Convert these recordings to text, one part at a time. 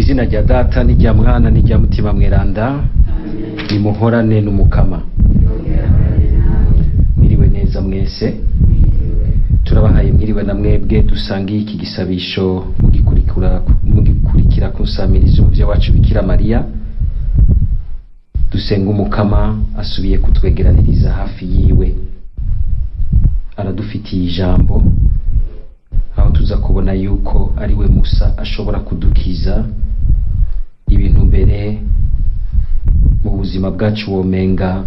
Izina rya Data n'irya Mwana n'irya Mutima Mweranda, nimuhorane n'Umukama. Mwiriwe neza mwese, turabahaye mwiriwe na mwebwe dusangiye iki gisabisho mugikurikira ku nsamirizi umuvyeyi wacu Bikira Mariya. Dusenga Umukama asubiye kutwegeraniriza hafi yiwe, aradufitiye ijambo aho tuza kubona yuko ari we Musa ashobora kudukiza ibintu mbere mu buzima bwacu womenga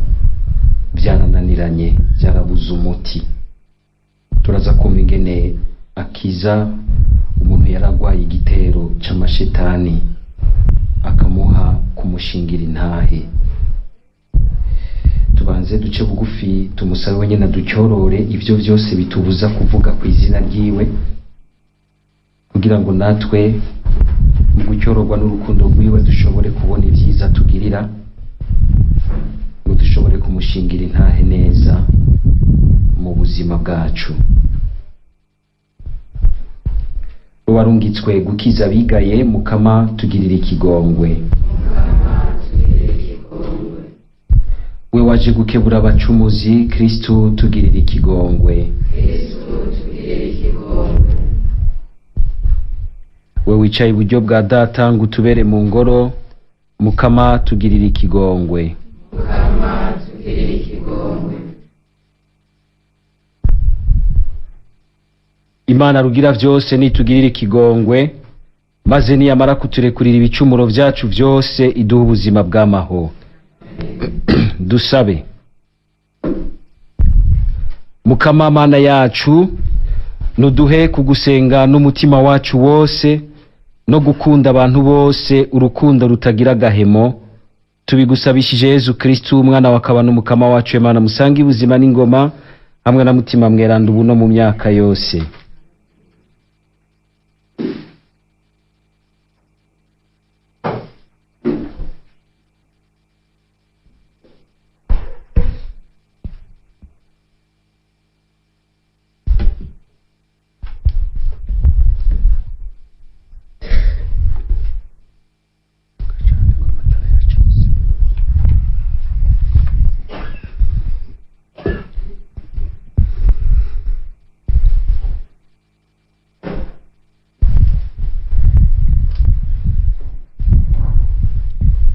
byarananiranye, byarabuze umuti. Turaza kumva ingene akiza umuntu yaragwaye igitero c'amashetani, akamuha kumushingira intahe. Tubanze duce bugufi tumusabe wenyene aducyorore ivyo vyose bitubuza kuvuga ku izina ryiwe, kugira ngo natwe mu gucyororwa n'urukundo rwiwe dushobore kubona ivyiza tugirira, ngo dushobore kumushingira intahe neza mu buzima bwacu. Warungitswe gukiza abigaye, Mukama tugirira ikigongwe. We waje gukebura abacumuzi, Kristu tugirira ikigongwe. We wicaye iburyo bwa Data ngo utubere mu ngoro, Mukama tugirira ikigongwe. Imana rugira vyose nitugirira ikigongwe, maze niyamara kuturekurira ibicumuro vyacu vyose iduha ubuzima bw'amahoro. Dusabe. Mukama Mana yacu, nuduhe kugusenga n'umutima wacu wose no gukunda abantu bose urukundo rutagira agahemo. Tubigusabishije Yezu Kristu umwana wakaba n'umukama wacu. Imana musange ubuzima n'ingoma hamwe na Mutima Mweranda, ubu no mu myaka yose.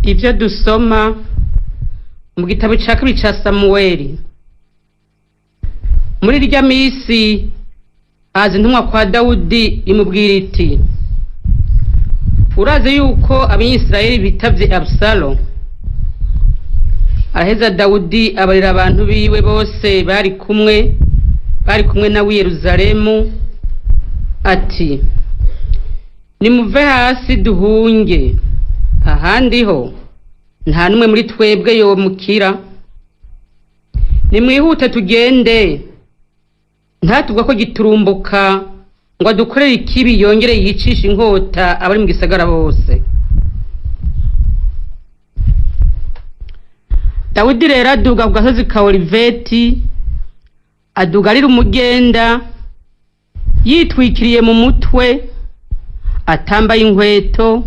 Ibyo dusoma mu gitabo cya kabiri cya Samuweli. Muri irya minsi haza intumwa kwa Dawudi imubwira iti: "Urazi yuko Abanyisirayeli bitavye Abusalo?" Araheza Dawudi abarira abantu biwe bose bari kumwe nawe i Yerusalemu ati: "Nimuve hasi duhunge, ahandi ho nta n'umwe muri twebwe yomukira. Nimwihute tugende, ntatubwa ko giturumbuka ngo adukorere ikibi, yongere yicishe inkota abari mu gisagara bose." Dawidi rero aduga ku gasozi ka Oliveti, aduga arira umugenda, yitwikiriye mu mutwe, atambaye inkweto,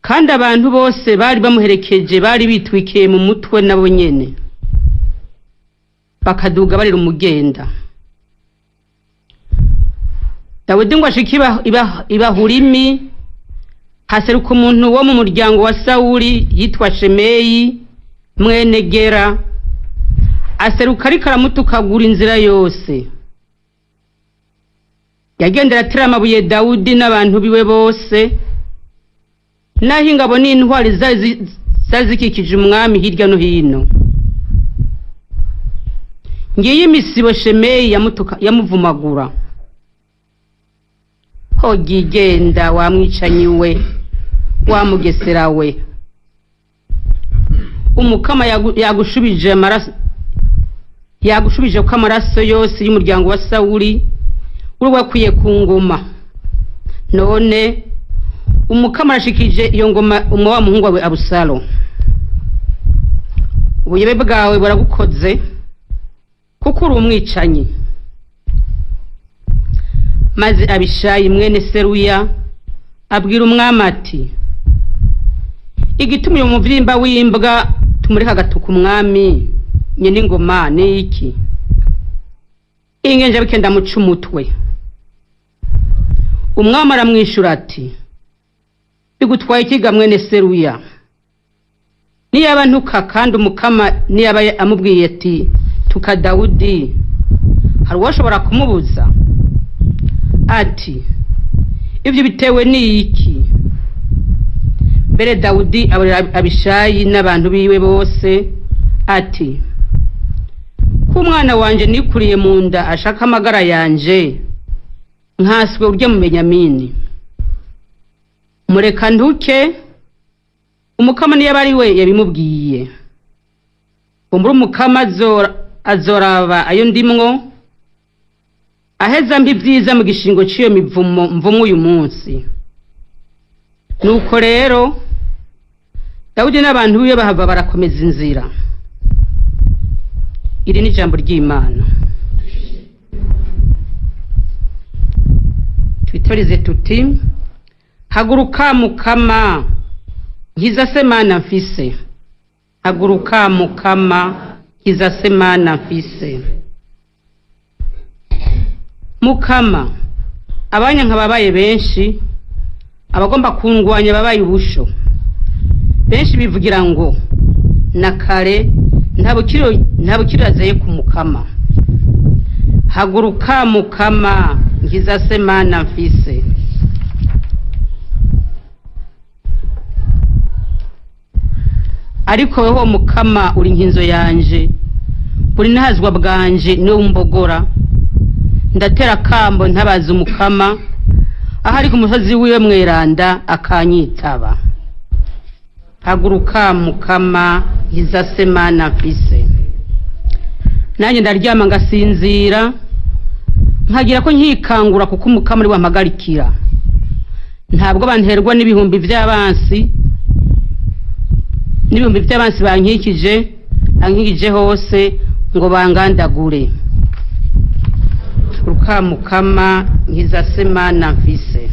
kandi abantu bose bari bamuherekeje bari bitwikiye mu mutwe nabo nyene, bakaduga barira umugenda. Dawidi ngo ashike Ibahurimi, haseruka umuntu wo mu muryango wa Sawuli yitwa Shemeyi mwene Gera, aseruka ariko aramutukagura inzira yose. Yagendera atera amabuye Dawudi n'abantu biwe bose, naho ingabo n'intwari zari zikikije umwami hirya no hino. Ngiyi imisibo Shemeyi yamuvumagura: "Hoga igenda, wa mwicanyi we, wa mugesera we! Umukama yagushubije amaraso, yagushubije ko amaraso yose y'umuryango wa Sawuli uri wakwiye ku ngoma. None Umukama arashikije iyo ngoma umwe wa muhungu wawe Abusalo. Ubuyobe bwawe buragukoze, kuko uri umwicanyi." Maze Abishayi mwene Seruya Abwira umwami ati: "Igituma uyu muvyimba w'imbwa tumureka agatuka umwami nyene ingoma ni iki? Ingenjabike ndamuca umutwe." Umwami aramwishura ati: "Bigutwaye ikiga, mwene Seruya? Niyaba ntuka kandi Umukama niyaba amubwiye ati: 'Tuka Dawudi,' hari uwoshobora kumubuza?" Ati: "Ibyo bitewe n'iki?" Mbere Dawudi aburira Abishayi n'abantu biwe bose ati: "Ko umwana wanje nikuriye mu nda ashaka amagara yanje, nkaswe urya mu Benyamini? Mureka ntuke, Umukama niyo ari we yabimubwiye. Kumbura Umukama azoraba ayo ndimwo, aheza mbi ibyiza mu gishingo c'iyo mivumo mvumwe uyu munsi." Nuko rero Dawudi n'abantu biwe bahava barakomeza inzira. Iri ni ijambo ry'Imana. Twitorize tuti: "Haguruka Mukama, nkiza se Mana mfise. Haguruka Mukama, nkiza se Mana mfise." Mukama, abanyanka babaye benshi, abagomba kungwanya babaye ubusho. Benshi bivugira ngo: "Na kare nta bukiro azeye ku Mukama." Haguruka Mukama, nkiza se Mana mfise. Ariko weho Mukama uri nkinzo yanje, uri ntazwa bwanje, niwe umbogora. Ndatera kambo ntabaza Umukama, aho ari ku musozi wiwe mweranda, akanyitaba. Haguruka Mukama, nkiza se Mana mfise. Nanjye ndaryama ngasinzira, nkagira ko nkikangura, kuko Umukama ari wampagarikira. Ntabwo banterwa n'ibihumbi by'abansi, n'ibihumbi by'abansi bankikije hose ngo bangandagure. Rukamukama, nkiza se Mana mfise.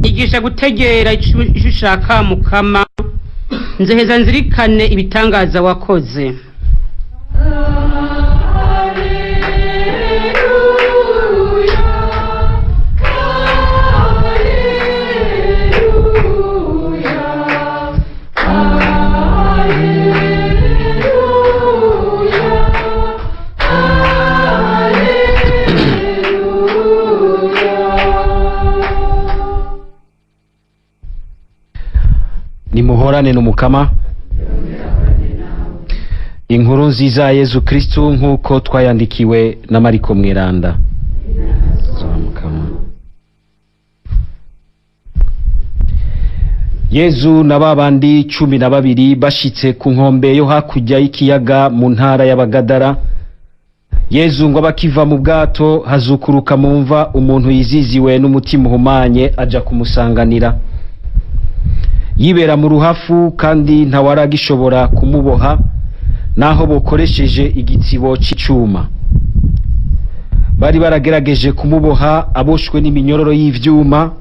Nyigisha gutegera ico ushaka Mukama, nzoheza nzirikane ibitangaza wakoze. Nimuhorane n'Umukama. Inkuru nziza ya Yezu Kristu nk'uko twayandikiwe na Mariko Mweranda. Yezu na babandi 12 bashitse ku nkombe yo hakurya y'ikiyaga mu ntara y'Abagadara. Yezu ngo abakiva mu bwato, hazukuruka mu mva umuntu yiziziwe n'umutima uhumanye, aja kumusanganira. Yibera mu ruhafu, kandi ntawaragishobora kumuboha naho bokoresheje igitsibo c'icuma. Bari baragerageje kumuboha aboshwe n'iminyororo y'ivyuma,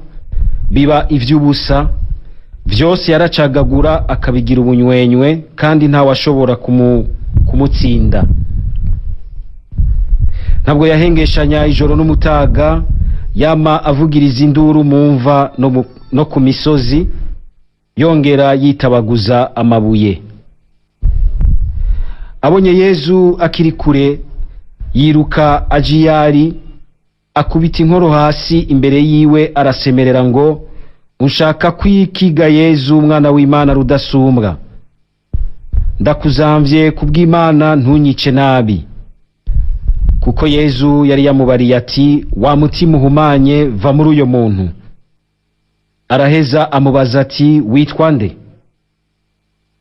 biba ivy'ubusa. Vyose yaracagagura akabigira ubunywenywe, kandi ntawashobora kumutsinda. Ntabwo yahengeshanya ijoro n'umutaga, yama avugiriza induru mu mva no ku misozi, yongera yitabaguza amabuye. Abonye Yezu akiri kure, yiruka aja iyari, akubita inkoro hasi imbere yiwe, arasemerera ngo: Unshaka kwikiga Yezu umwana w'Imana rudasumbwa? Ndakuzamvye kubw'Imana ntunyice nabi. Kuko Yezu yari yamubariye ati: Wa mutima uhumanye, va muri uyo muntu. Araheza amubaza ati: Witwa nde?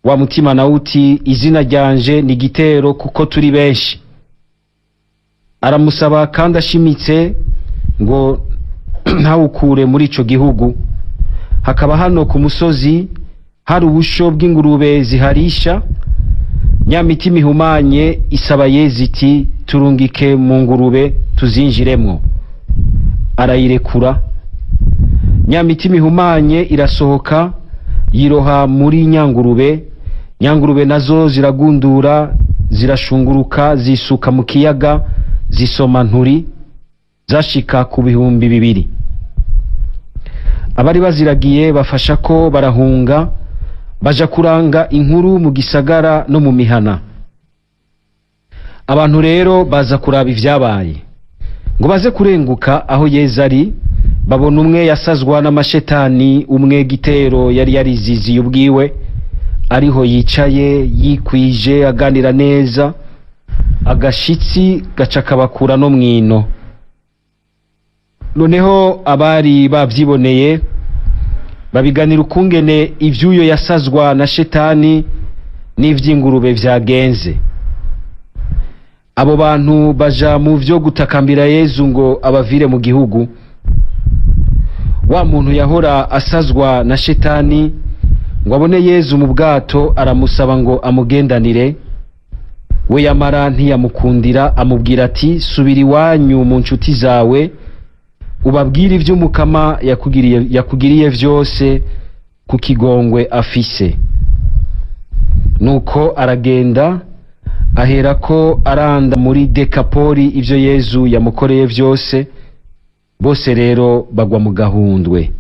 Wa mutima nawe uti: Izina ryanje ni Gitero, kuko turi benshi. Aramusaba kandi ashimitse ngo ntawukure muri ico gihugu. Hakaba hano ku musozi hari ubusho bw'ingurube ziharisha. Nyamitima ihumanye isaba Yezu iti: Turungike mu ngurube tuzinjiremwo. Arayirekura. Nyamitima ihumanye irasohoka, yiroha muri nyangurube. Nyangurube nazo ziragundura, zirashunguruka, zisuka mu kiyaga, zisoma nturi, zashika ku 2000. Abari baziragiye bafasha ko barahunga, baja kuranga inkuru mu gisagara no mu mihana. Abantu rero baza kuraba ivyabaye. Ngo baze kurenguka aho Yezu ari, babona umwe yasazwa n'amashetani, umwe Gitero yari yariziziye ubwiwe, ariho yicaye yikwije aganira neza, agashitsi gaca kabakura no mwino. Noneho abari bavyiboneye babiganira ukungene ivy'uyo yasazwa na shetani n'ivy'ingurube vyagenze. Abo bantu baja mu vyo gutakambira Yezu ngo abavire mu gihugu. Wa muntu yahora asazwa na shetani ngo abone Yezu mu bwato, aramusaba ngo amugendanire. We yamara ntiyamukundira, amubwira ati: Subira iwanyu mu nshuti zawe, ubabwire ivy'Umukama yakugiriye vyose ku kigongwe afise. Nuko aragenda, aherako aranda muri Dekapoli ivyo Yezu yamukoreye vyose. Bose rero bagwa mu gahundwe.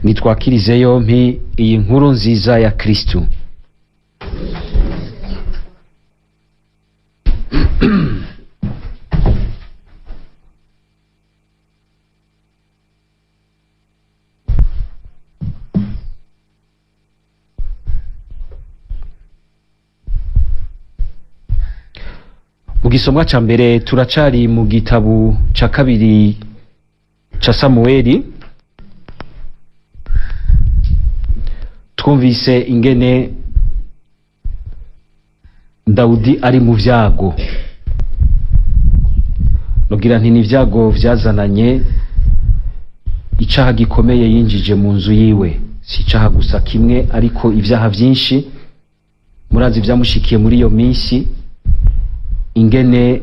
Nitwakirize yompi iyi nkuru nziza ya Kristu. Mu gisomwa ca mbere turacari mu gitabu ca kabiri ca Samueli. Twumvise ingene Dawudi ari mu vyago. Nogira nti ni ivyago vyazananye icaha gikomeye yinjije mu nzu yiwe. Si icaha gusa kimwe, ariko ivyaha vyinshi. Murazi vyamushikiye muri iyo minsi, ingene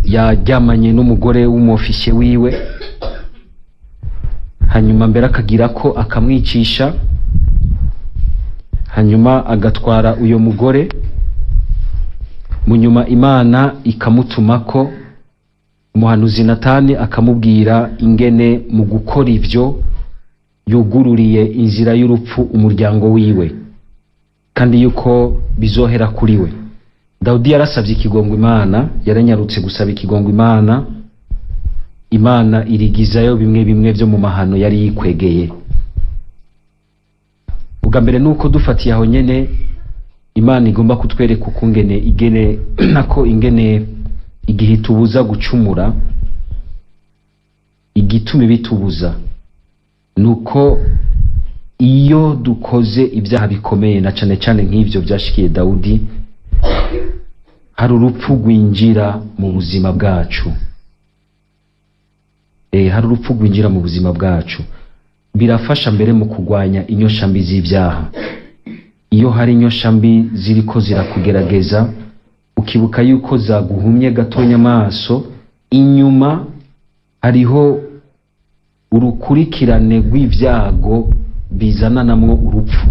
yaryamanye n'umugore w'umofisiye wiwe, hanyuma mbere akagira ko akamwicisha, hanyuma agatwara uyo mugore. Munyuma Imana ikamutumako umuhanuzi Natani, akamubwira ingene mu gukora ivyo yugururiye inzira y'urupfu umuryango wiwe, kandi yuko bizohera kuri we. Dawudi yarasavye ikigongo Imana, yaranyarutse gusaba ikigongo Imana. Imana irigizayo bimwe bimwe vyo mu mahano yari yikwegeye. Ubwa mbere nuko dufatiye aho nyene, Imana igomba kutwereka ukungene igene nako ingene igihe itubuza gucumura, igituma ibitubuza nuko iyo dukoze ibyaha bikomeye, na cane cane nk'ivyo vyashikiye Dawudi, hari urupfu rwinjira mu buzima bwacu. Hari urupfu rwinjira mu buzima bwacu. Birafasha mbere mu kurwanya inyoshambi z'ivyaha. Iyo hari inyoshambi ziriko zirakugerageza, ukibuka yuko zaguhumye gatonya amaso, inyuma hariho urukurikirane rw'ivyago bizananamwo urupfu.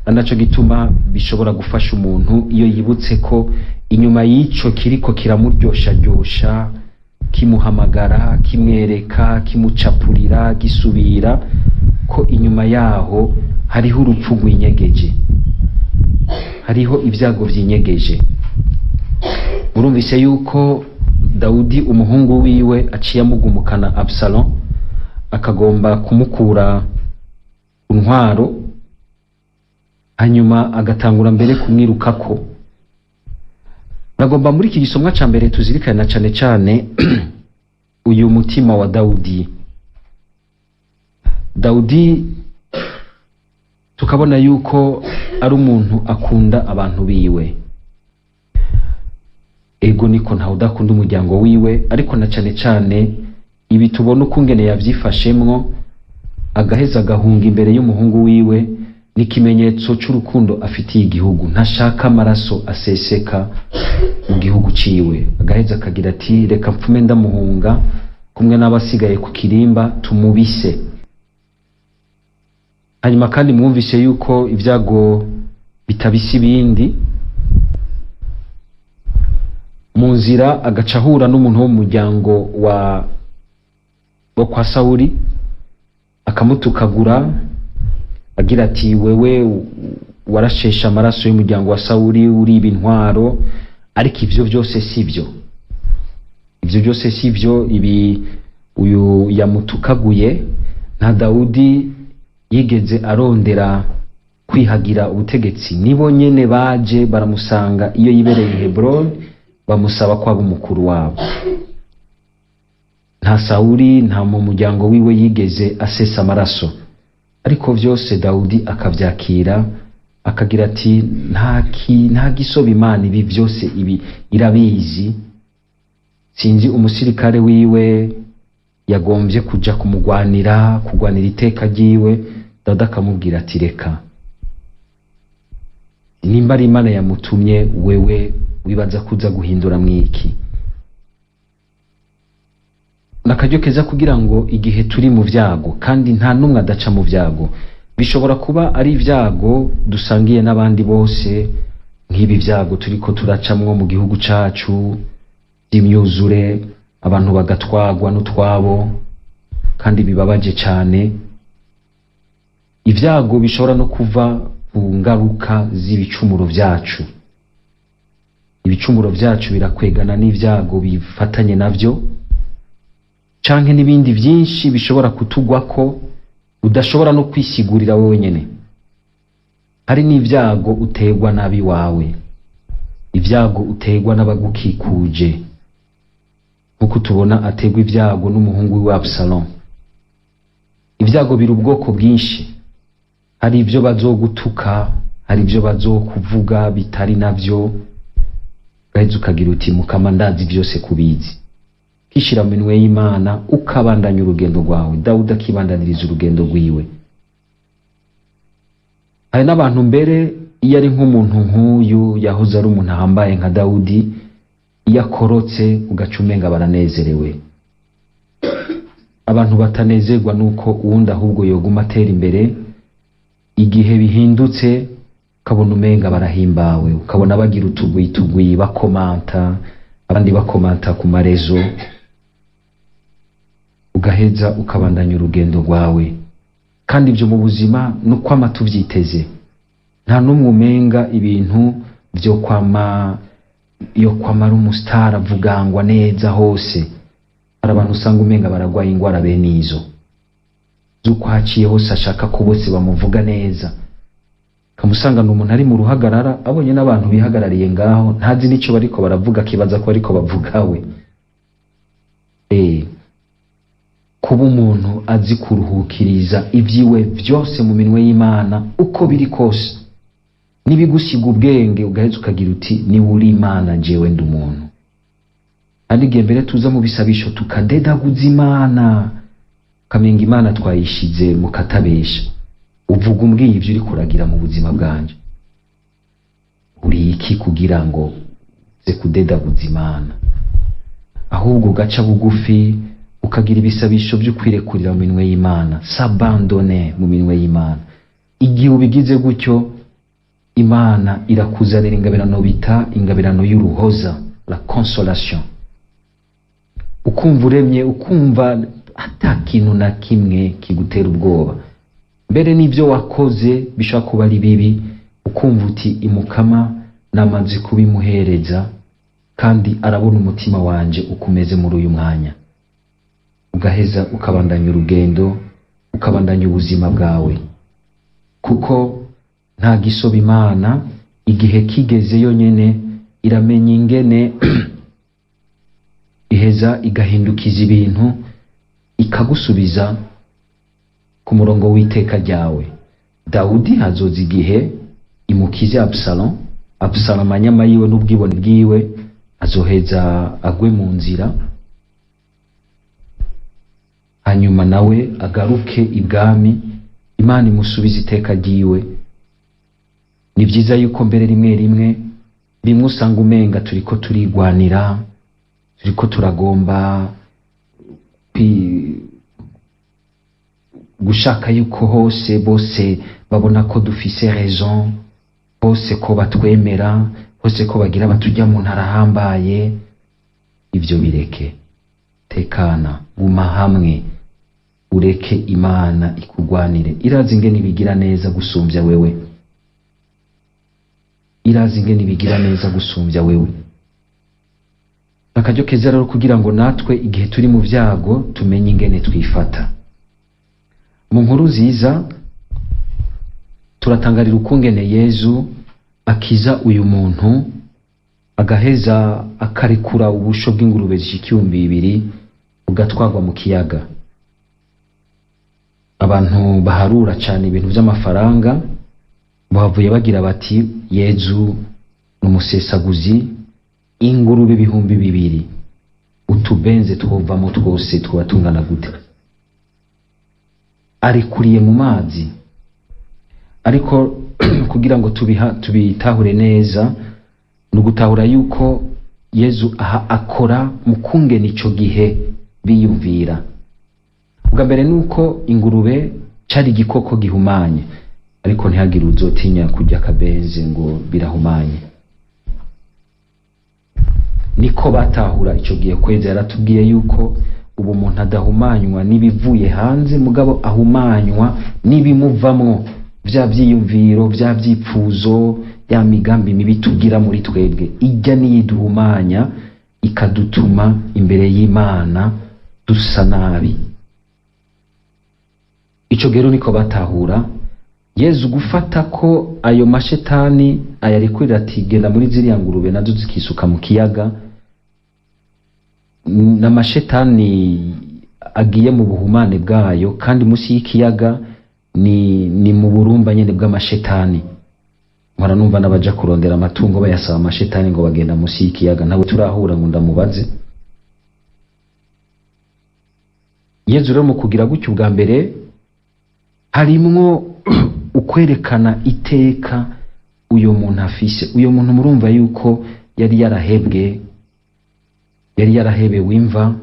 Anaco gituma bishobora gufasha umuntu iyo yibutse ko inyuma y'ico kiriko kiramuryosharyosha, kimuhamagara, kimwereka, kimucapurira, gisubira, ko inyuma yaho hariho urupfu rwinyegeje, hariho ibyago vyinyegeje. Murumvise yuko Dawudi Dawudi umuhungu wiwe aciye amugumukana Absalom, akagomba kumukura ku ntwaro, hanyuma agatangura mbere kumwirukako. Nagomba muri iki gisomwa ca mbere tuzirikane na cane cane uyu mutima wa Dawudi. Dawudi tukabona yuko ari umuntu akunda abantu biwe. Ego, niko ntawe udakunda umuryango wiwe, ariko na cane cane ibi tubona ukungene yavyifashemwo, agaheza agahunga imbere y'umuhungu wiwe, ni ikimenyetso c'urukundo afitiye igihugu. Ntashaka amaraso aseseka mu gihugu ciwe. Agaheza akagira ati: "Reka mpfume ndamuhunga kumwe n'abasigaye ku kirimba, tumubise." Hanyuma kandi mwumvise yuko ibyago bitabisa ibindi, mu nzira agaca ahura n'umuntu wo mu muryango wa kwa Sawuli, akamutukagura agira ati: "Wewe warashesha amaraso y'umuryango wa Sawuli, uriba intwaro." Ariko ivyo byose si byo, ivyo byose si byo. Ibi uyu yamutukaguye, nta Dawudi yigeze arondera kwihagira ubutegetsi. Nibo nyene baje baramusanga iyo yibereye i Hebron, bamusaba ko aba umukuru wabo. Nta Sawuli, nta mu muryango wiwe yigeze asesa amaraso, ariko vyose Dawudi akavyakira, akagira ati: Nta gisoba, Imana ibi vyose ibi irabizi." Sinzi umusirikare wiwe yagombye kuja kumugwanira, kugwanira iteka ryiwe. Dawudi akamubwira ati: "Reka, nimba ari Imana yamutumye, wewe wibaza kuza guhindura mwiki?" Nakaryo keza kugira ngo igihe turi mu vyago, kandi nta n'umwe adaca mu vyago, bishobora kuba ari ibyago dusangiye n'abandi bose, nk'ibi vyago turiko turacamwo mu gihugu cacu by'imyuzure, abantu bagatwagwa n'utwabo, kandi bibabaje cane. Ibyago bishobora no kuva ku ngaruka z'ibicumuro vyacu. Ibicumuro vyacu birakwegana n'ibyago bifatanye navyo, canke n'ibindi vyinshi bishobora kutugwako udashobora no kwisigurira wowe nyene. Hari n'ibyago uterwa nabi wawe, ibyago uterwa n'abagukikuje, nk'uko tubona aterwa ibyago n'umuhungu wiwe Absalom. Ibyago biri ubwoko bwinshi. Hari ibyo bazogutuka, hari ibyo bazokuvuga bitari navyo, ugaheza ukagira uti: "Mukama, ndazi byose kubizi." Kishira mu minwe y'Imana, ukabandanya urugendo rwawe. Dawudi akibandaniriza urugendo rwiwe. Hari n'abantu mbere, iyo ari nk'umuntu nk'uyu yahoze ari umuntu ahambaye nka Dawudi, iyo akorotse ugaca umenga baranezerewe. Abantu batanezerwa nuko uwundi ahubwo yoguma atera imbere. Igihe bihindutse ukabona umenga barahimbawe, ukabona bagira utugwi tugwi, bakomanta, abandi bakomanta ku marezo. Ugaheza ukabandanya urugendo rwawe. Kandi ibyo mu buzima ni ukwama tuvyiteze. Nta n'umwe umenga ibintu vyo kwama yo kwamara umusitari avugangwa neza hose. Hari abantu usanga umenga baragwaye ingwara bene izo z'uko haciye hose ashaka ko bose bamuvuga neza. Kamusanga ni umuntu ari mu ruhagarara, abonye n'abantu bihagarariye ngaho, ntazi n'ico bariko baravuga, akibaza ko bariko bavuga we. Kuba umuntu azi kuruhukiriza ibyiwe vyose mu minwe y'Imana, uko biri kose, nibigusiga ubwenge, ugaheza ukagira uti: "Niwe uri Imana, jewe ndi umuntu." Kandi igihe mbere tuza mu bisabisho tukadedaguza Imana, ukamenga Imana twayishize mu katabesha: "Uvuga umbwiye ivyo uriko uragira mu buzima bwanje, uri iki kugira ngo uze kudedaguza Imana?" Ahubwo ugaca bugufi, ukagira ibisabisho byo kwirekurira mu minwe y'Imana, s'abandonner mu minwe y'Imana. Igihe ubigize gutyo, Imana irakuzanira ingabirano bita ingabirano y'uruhoza, la consolation. Ukumva uremye, ukumva ata kintu na kimwe kigutera ubwoba. Mbere n'ibyo wakoze bishobora kuba ari bibi, ukumva uti: "Imukama namaze kubimuhereza." Kandi arabona umutima wanje uko umeze muri uyu mwanya. Ugaheza ukabandanya urugendo, ukabandanya ubuzima bwawe, kuko nta gisoba Imana. Igihe kigeze, yonyene iramenya ingene iheza igahindukiza ibintu, ikagusubiza ku murongo w'iteka ryawe. Dawudi hazoza igihe imukize Absalom. Absalom, anyama yiwe n'ubwibone bwiwe, azoheza agwe mu nzira, hanyuma nawe agaruke ibwami, Imana imusubize iteka ryiwe. Ni byiza yuko mbere rimwe rimwe bimwe usanga umenga turiko turigwanira, turiko turagomba gushaka yuko hose bose babona ko dufise raison, bose ko batwemera, bose ko bagira batujya mu ntara ahambaye. Ivyo bireke, tekana, guma hamwe, ureke Imana ikugwanire. Irazi ingene ibigira neza gusumbya wewe, irazi ingene ibigira neza gusumbya wewe. Akaryo keza rero kugira ngo natwe igihe turi mu vyago tumenye ingene twifata. Mu nkuru nziza turatangarira ukungene Yezu akiza uyu muntu, agaheza akarekura ubusho bw'ingurube zishika 2000 bugatwarwa mu kiyaga. Abantu baharura cyane ibintu by'amafaranga bavuye bagira bati: "Yezu ni umusesaguzi, ingurube 2000, utubenze twovamo twose twaba tungana gute arekuriye mu mazi?" Ariko kugira ngo tubitahure neza, ni ugutahura yuko Yezu aha akora mu kungena ico gihe biyumvira. Ubwa mbere ni uko ingurube cari igikoko gihumanye, ariko ntihagire uzotinya kurya akabenzi ngo birahumanye. Niko batahura ico gihe. Kwezi yaratubwiye yuko ubu umuntu adahumanywa n'ibivuye hanze, mugabo ahumanywa n'ibimuvamwo, vya vyiyumviro, vya vyipfuzo, ya migambi mibi tugira muri twebwe. Ijya niyiduhumanya, ikadutuma imbere y'Imana dusa nabi. Ico rero niko batahura. Yezu gufata ko ayo mashetani ayarekurira ati: "Genda muri ziriya ngurube", nazo zikisuka mu kiyaga, n'amashetani agiye mu buhumane bwayo, kandi munsi y'ikiyaga ni mu burumba nyene bw'amashetani. Mpora numva n'abaja kurondera amatungo bayasaba amashetani ngo bagenda munsi y'ikiyaga. Ntabwo turahura ngo ndamubaze. Yezu rero mu kugira gutyo, ubwa mbere harimwo ukwerekana iteka uyo muntu afise. Uyo muntu murumva yuko yari yarahebwe, yari yarahebewe imva,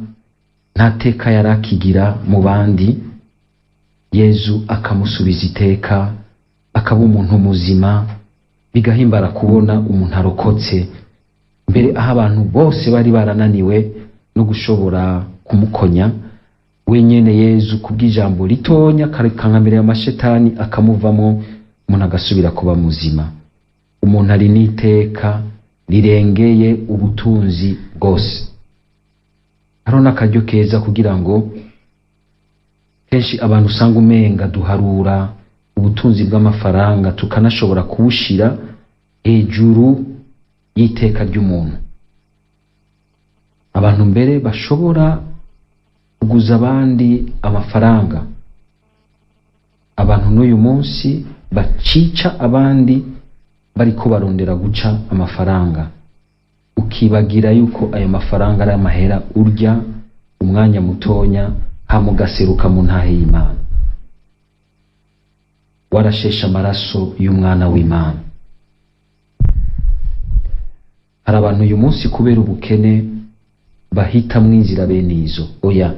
nta teka yari akigira mu bandi. Yezu akamusubiza iteka, akaba umuntu muzima. Bigahimbara kubona umuntu arokotse, mbere aho abantu bose bari barananiwe no gushobora kumukonya, wenyene Yezu kubw'ijambo ritonya akakankamira amashetani akamuvamo, umuntu agasubira kuba muzima. Umuntu ari n'iteka rirengeye ubutunzi bwose. Hariho n'akaryo keza kugira ngo kenshi abantu usanga umenga duharura ubutunzi bw'amafaranga, tukanashobora kubushira hejuru y'iteka ry'umuntu. Abantu mbere bashobora kuguza abandi amafaranga, abantu n'uyu munsi bacica abandi bariko barondera guca amafaranga, ukibagira yuko ayo mafaranga ari amahera urya umwanya mutonya, hama ugaseruka mu ntahe y'Imana warasheshe amaraso y'umwana w'Imana. Hari abantu uyu munsi kubera ubukene bahitamwo inzira bene izo. Oya,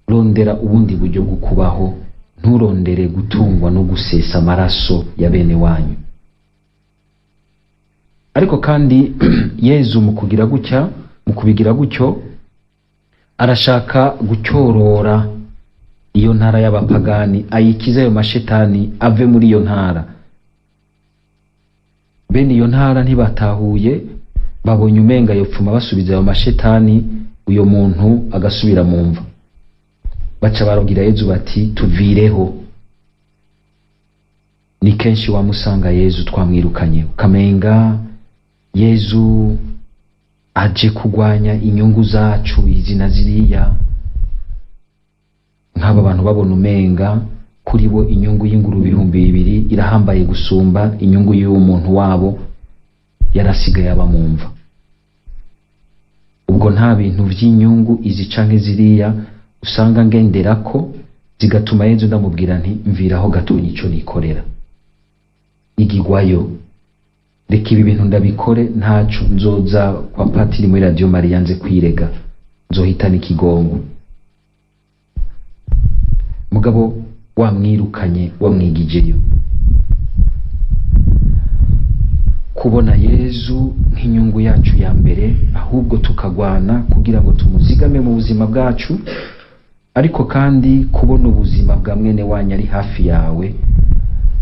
rondera ubundi buryo bwo kubaho, nturondere gutungwa no gusesa amaraso ya bene wanyu. Ariko kandi Yezu mu kugira gutya, mu kubigira gutyo, arashaka gucyorora iyo ntara y'abapagani, ayikize ayo mashetani ave muri iyo ntara. Bene iyo ntara ntibatahuye. Babonye umenga yopfuma basubiza ayo mashetani, uyo muntu agasubira mu mva. Baca barabwira Yezu bati: "Tuvireho." Ni kenshi wamusanga Yezu twamwirukanye, ukamenga Yezu aje kugwanya inyungu zacu izi na ziriya. Nk'aba bantu babona umenga kuri bo inyungu y'ingurube 2000 irahambaye gusumba inyungu y'uwo muntu wabo yarasigaye aba mu mva. Ubwo nta bintu vy'inyungu izi canke ziriya usanga ngenderako zigatuma Yezu ndamubwira nti: "Mviraho gatonya, ico nikorera igigwayo, reka ibi bintu ndabikore, ntaco nzoza kwa patiri muri Radio Maria nze kwirega, nzohitana ikigongo." Mugabo wamwirukanye, wamwigijeyo. Kubona Yezu nk'inyungu yacu ya mbere, ahubwo tukagwana kugira ngo tumuzigame mu buzima bwacu, ariko kandi kubona ubuzima bwa mwene wanyu ari hafi yawe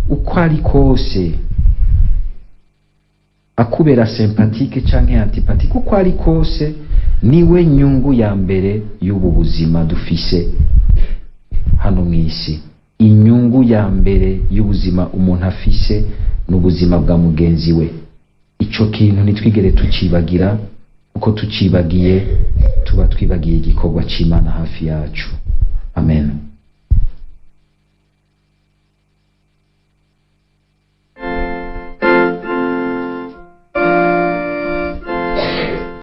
uko ari kose, akubera sympathique canke antipathique, uko ari kose niwe nyungu ya mbere y'ubu buzima dufise hano mw'isi. Inyungu ya mbere y'ubuzima umuntu afise ni ubuzima bwa mugenzi we. Ico kintu ntitwigere tucibagira, kuko tucibagiye tuba twibagiye igikorwa c'Imana hafi yacu. Amen.